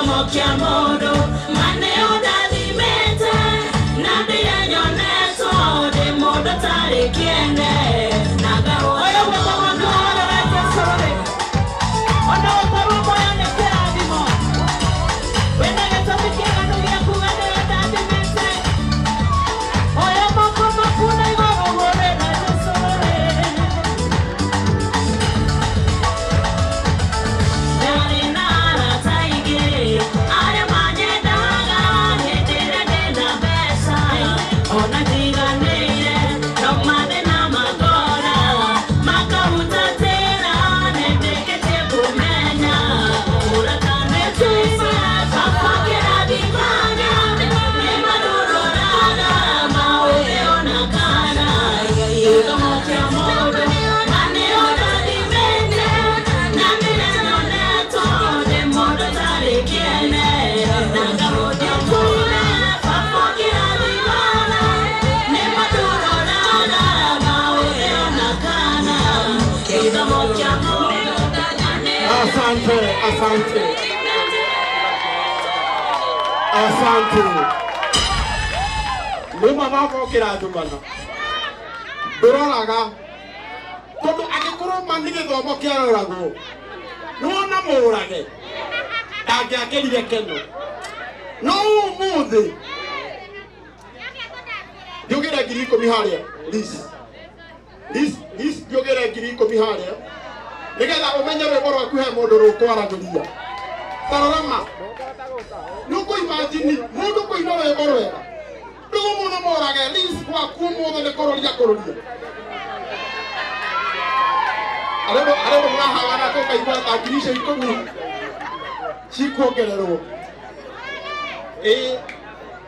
Gĩthomo kĩa mũndũ ma nĩ ũndathimĩte na ndĩrĩa nyonetwo ndĩ mũndũ ũtarĩ kĩene na ngahũthio. Oya guoko gwaku ũhorere Jesũ rĩ. Ona gũkorwo muoyo nĩ kĩrathimo. Wĩna gĩtũmi kĩiganu gĩa kuuga nĩ ũndathimĩte. Oya moko maku na igũrũ ũhũrĩre Jesũ rĩ. Ndarĩ na arata aingĩ arĩa manyendaga hĩndĩ ĩrĩa ndĩna mbeca ona njiganĩire no mathĩna makora makahutatĩra nĩndĩkĩtie kũmenya ũrata nĩ Jesũ baba kĩrathimana nĩ marũrũraga maũthĩ ona kana gĩthomo kĩa mũndũ ma nĩ ũrathimĩte na nĩnyonetwo ndĩ mũndũ ũtarĩ kĩene na ngahũthio kũre baba kĩrathimana nĩ matũroraga maũthĩ ona kana gĩthomo kĩa mũndũ na nĩ Asante, asante, asante. Nĩma baba ũkĩrathimana ndũroraga tondũ angĩkorwo ma nĩ gĩthomo kĩaroragwo nĩwona mũrage ndangĩakĩrire keno no ũmũthĩ ndiũgĩre 10,000 harĩa Liz Liz Liz ndiũgĩre 10,000 harĩa nĩgetha ũmenye rwĩmbo rwaku he mũndũ rũkwaragĩria tarora ma nĩ ũkũ-imagine mũndũ kũina rwĩmbo rwega rĩu ũmũthĩ mũrage Liz gwaku ũmũthĩ nĩ kũrũria kũrũria arĩa arĩa mũrahawana tũkaigua ta 10,000 icio cikuongererwo ĩĩ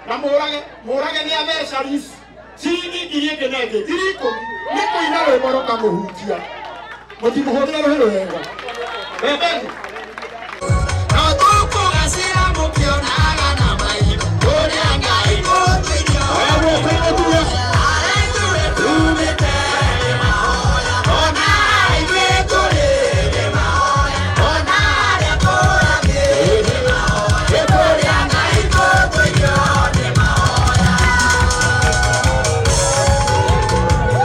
na mũrage mũrage nĩ atheca Liz ciringi ngiri ĩngĩ na ĩngĩ 10,000 nĩ kũina rwĩmbo rũkamũhutia mũtimũhũrĩre rũhĩ rwega bebeni. No tũkũgacĩra mũkĩonaga na maitho ũrĩa Ngai mũtũirio. Oya guoko igũrũ. Arĩa ithuĩ tumĩte nĩ mahoya ona ithuĩ tũrĩ nĩ mahoya ona arĩa tũrathiĩ nĩ mahoya kũrĩa Ngai mũtũirio nĩ mahoya.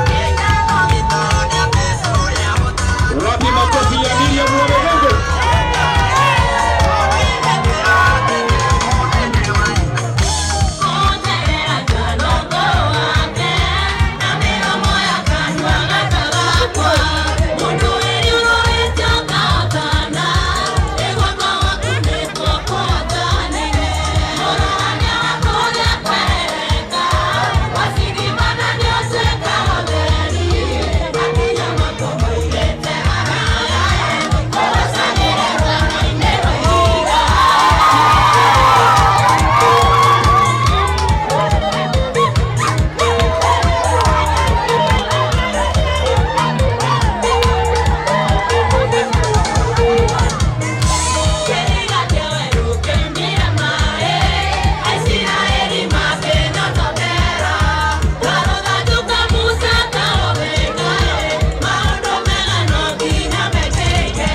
Gĩkeno gitũ nĩ Jesũ ũrĩa ũtana. Wapi makofi ya Miriam Mwererego? Ongerera kanongo wake na mĩromo ya kanua gatagakwa mũndũ wĩriũrũrĩte akahotana ĩgwakwa gwaku nĩkuo kũhotanire mũrũgamia wa kũrĩa kwerereka wacigimana nĩũtuĩka ũtheri makinya makwa maigĩte haraya kũgocanĩre rwaro-inĩ rwa ihiga. Kĩriga kĩa werũ kĩoimire maaĩ, Aisiraeli makĩnyotokera. Karũthanju Musa kaobeka, maũndũ mega no nginya mekĩke.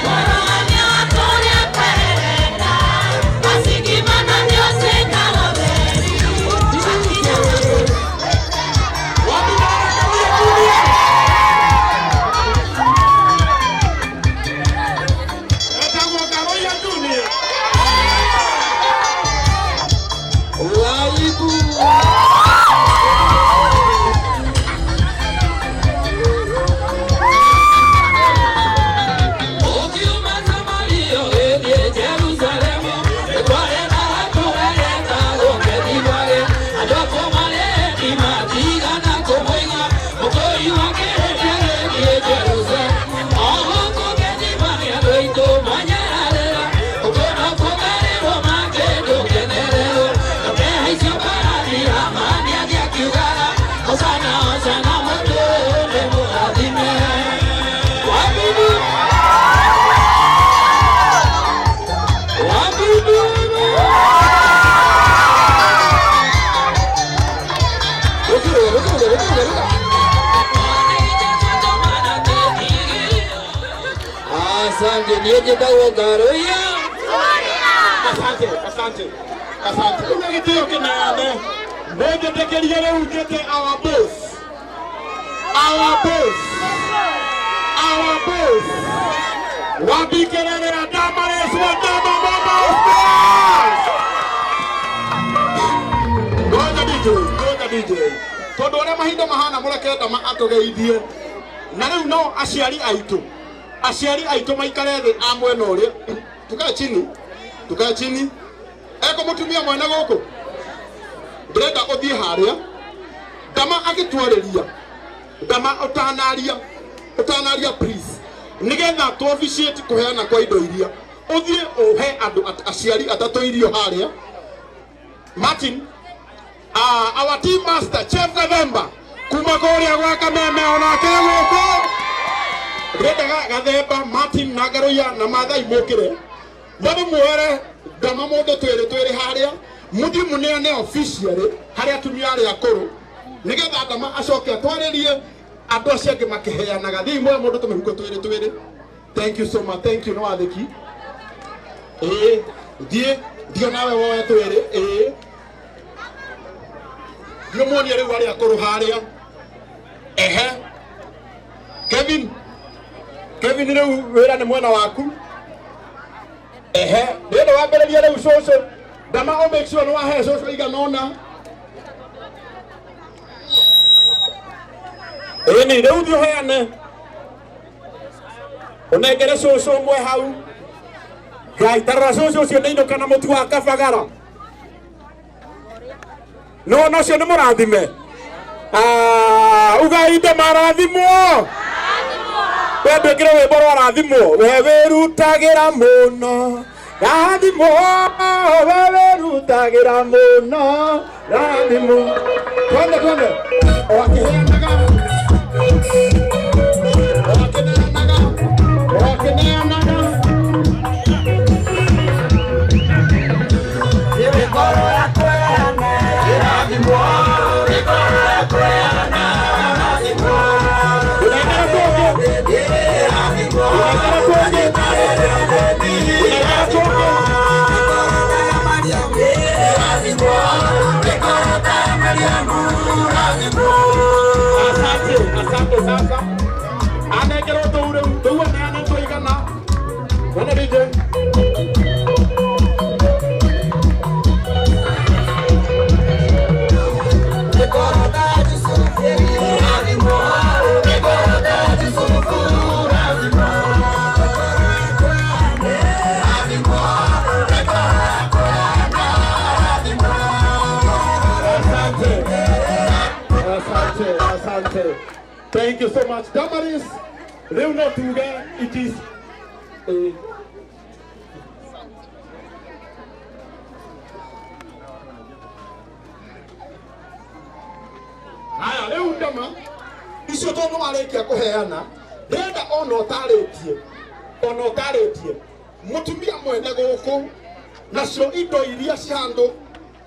Mũrũgamia wa kũrĩa kwerereka, wacigimana nĩũtuĩkaga ũtheri. Makinya maku Wapi Baraka huyo Junior? Etagwo Karoya Junior. Waibu. Ukiuma Samaria ũgĩthiĩ Jerusalemu, nĩ kwarĩ na hatũra yetagwo Bethifage. Andũ a kũu marĩ eki matigana kũmũiga, mũkũri wa kĩrĩndĩ agĩthiĩ Jerusalemu. O gũkũ Bethifage andũ aitũ manyararĩra, ũguo no kũgarĩrwo makĩndũkenererwo. Ndũkehaicio mbarathi, Hamani athiĩ akiugaga, Hosana, hosana, mũndũ ũyũ nĩ mũrathime. Wabibu. Wabibu. Ruka, ruka, ruka, ruka, ruka. Asante, niĩ njĩtagwo Ngaruiya. Asante, asante, asante. Rĩu nĩ gĩtĩo kĩnene. Nĩnjĩtĩkĩrie rĩu njĩte our boss. Our boss. Our boss. Wabikerere Damaris wa Dama Mama Stars. Ngoja DJ, ngoja DJ. Tondu ũrĩa mahinda mahana mũreke Dama atũgeithie. Na rĩu no aciari aitũ. Aciari aitũ maikare thĩ a mwena ũrĩa. Tukae chini. Tukae chini. Eko mũtumia mwene gũkũ. Ndĩrenda ũthiĩ harĩa. Dama agĩtwarĩria. Dama ũtanaria. Ũtanaria please. Nigetha tu officiate kũheana kwa indo iria. Ũthiĩ ũhe andũ aciari atatũ irio harĩa. Martin, our team master Chef Gathemba kuma kũrĩa gwa Kameme onake gũkũ. Ndĩrenda Gathemba, Martin na Ngaruiya na Mathai mũkĩre. Mũthiĩ muoere Dama mũndũ twĩrĩ twĩrĩ harĩa. Mũthiĩ mũneane officially harĩa atumia arĩa akũrũ. Nĩgetha Dama acoke atwarĩrie andũ acio angĩ makĩheanaga. Thiĩi muoe mũndũ tũmĩhuko twĩrĩ twĩrĩ. Thank you so much. Thank you. Nĩ wathĩki. Ĩĩ, thiĩ thiĩ nawe woe twĩrĩ. Ĩĩ. Thiĩ muonie rĩu arĩa akũrũ harĩa. Ehe. Kevin. Kevin rĩu wĩra nĩ mwena waku. Ehe. Ndĩrenda wambĩrĩrie rĩu cũcũ. Dama o make sure nĩ wahe cũcũ igana ũna. Ĩni rĩu thiĩ ũheane. Ũnengere cũcũ ũmwe hau. Ngai tarora cũcũ ũcio nĩ inũka na mũtu wa kabagara. No no ũcio nĩ mũrathime. Ah, ugai indo marathimwo. We ndwĩkĩre rwĩmbo rwa rathimwo. We wĩrutagĩra mũno. Rathimwo, we wĩrutagĩra mũno. Rathimwo. Twende twende. O akĩheanaga. O akĩneanaga. O akĩneanaga. Mĩkoro ya kweana ĩrathimwo, mĩkoro ya kweana ĩrathimwo, Ũnengere tũngĩ. ĩrathimwo, Ũnengere tũngĩ. Ũnengere tũngĩ. ĩrathimwo, mĩkoro ta Mariamu ĩrathimwo. Asante, asante sasa. Anengerwo tũu rĩu, tũu aneane tũigana. Wona DJ. Mĩkoro ta Yusufu ĩrathimwo, mĩkoro ta Yusufu ĩrathimwo, ĩrathimwo, mĩkoro ya kweana ĩrathimwo. Asante. Asante, asante. Thank you so much. Damaris, rĩu no tuge it is Haya, rĩu Dama, icio tondũ warĩkia kũheana, ndĩrenda ona ũtarĩtie, ona ũtarĩtie, mũtumia mwene gũkũ, nacio indo iria cihandũ,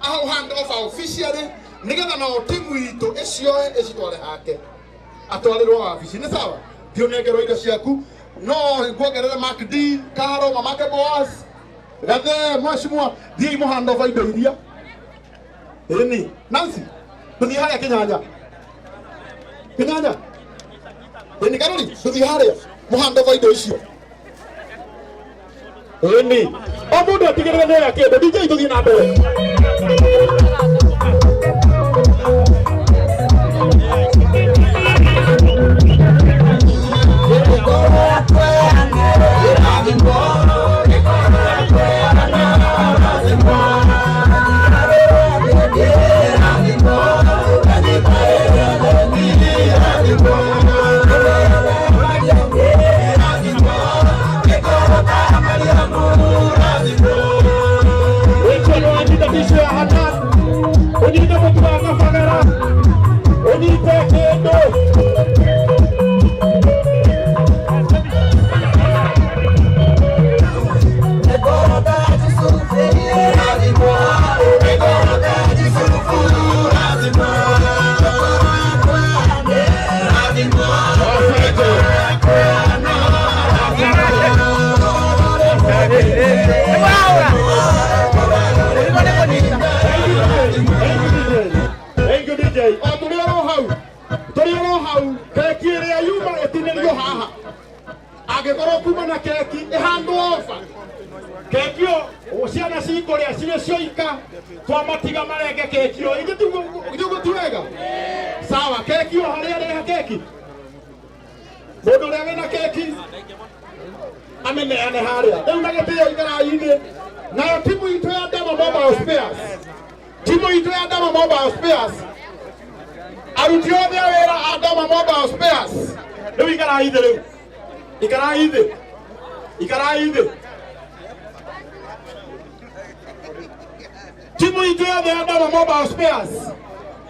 au hand over officially, nĩgetha nao timu itũ ĩcioe ĩcitware hake atwarĩrwo wabici. Nĩ sawa? Thiĩ ũnengerwo indo ciaku. No nguongerere Mark D, Karo, mamake Boaz, Gathe, Mheshimiwa, thiĩi mũhand over indo iria. Ĩni, Nancy, tũthiĩ harĩa Kĩnyanya. Kĩnyanya. Ĩni Karori, tũthiĩ harĩa mũhand over indo icio. Ĩni, o mũndũ atigĩrĩre nĩ oya kĩndũ. DJ tũthiĩ na mbere. Mĩkoro ya kweana ĩrathimwo, mĩkoro ya kweana ĩrathimwo, ĩrathimwo, ĩrathimwo, ĩrathimwo, mĩkoro ta Mariamu ĩrathimwo. Rachel wanyita tishu ya Hanan, ũnyite mũtu wa kabagara, ũnyite kĩndũ. Mĩkoro ta Yusufu ĩrathimwo, mĩkoro ta Yusufu ĩrathimwo, mĩkoro ya kweana ĩrathimwo, mĩkoro ya kweana ĩrathimwo. Keki ĩyo ciana cikũrĩa cirĩ cioika, twamatiga marenge keki ĩyo. Ithuĩ tiguo ti wega? Sawa, keki ĩyo harĩa reha keki. Mũndũ ũrĩa wĩna keki amĩneane harĩa. Rĩu na gĩtĩo ikarai-inĩ. Nayo timu itũ ya Dama Mobile Spares, timu itũ ya Dama Mobile Spares, aruti othe a wĩra a Dama Mobile Spares, rĩu ikarai thĩ, rĩu ikarai thĩ, ikarai thĩ. Timu itũ yothe ya Dama Mobile Spares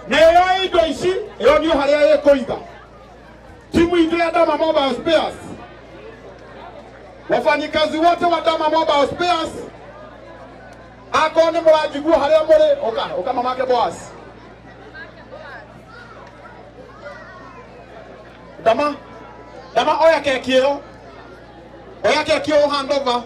na ĩyo indo ici ĩyo nĩ harĩa ĩkũiga. Timu itũ ya Dama Mobile Spares, wafanyikazi wote wa Dama Mobile Spares, akorwo nĩ mũranjigua harĩa mũrĩ, ũka ũka mamake Boaz. Dama, Dama, oya keki ĩyo, oya keki ĩyo hand over.